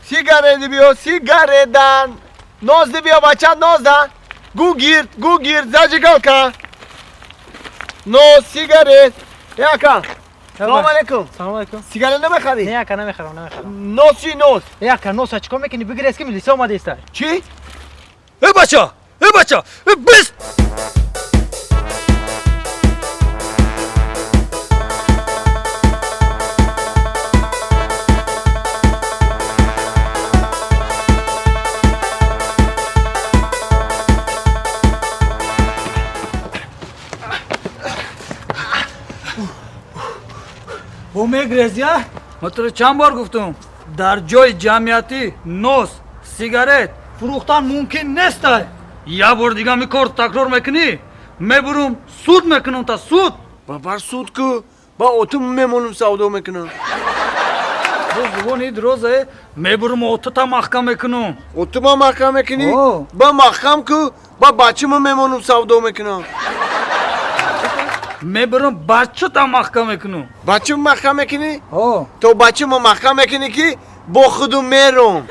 Сигарет биё, сигаретдан. Нозди биё, бача, нозда. Гугирд, гугирд, зажигалка. Ноз, сигарет. Яка. Салом алейкум. Салом алейкум. Сигарет намехарӣ? Не, яка, намехарам, намехарам. Ноз чи ноз? Яка, носа чикор мекунӣ? Бигирез ки милиса омада иста. Чӣ? Э, бача! Э, бача! Э, бис! Бо мегрезия? Ма туро чанд бор гуфтум, дар ҷои ҷамъиятӣ нос, сигарет фурӯхтан мумкин нестай. Як бор дига ми кор такрор мекунӣ, мебурум, суд мекунам та суд. Ба бар суд ку, ба отум мемонум, савдо мекунам. Бо зубони дрозе мебурум, отута маҳкам мекунам. Отума маҳкам мекунӣ? О. Ба маҳкам ку, ба бачама мемонум, савдо мекунам. Мебурум, бачата маҳкам мекунам. Бачам маҳкам мекунӣ? О. То бачама маҳкам мекунӣ, ки бо худум мером.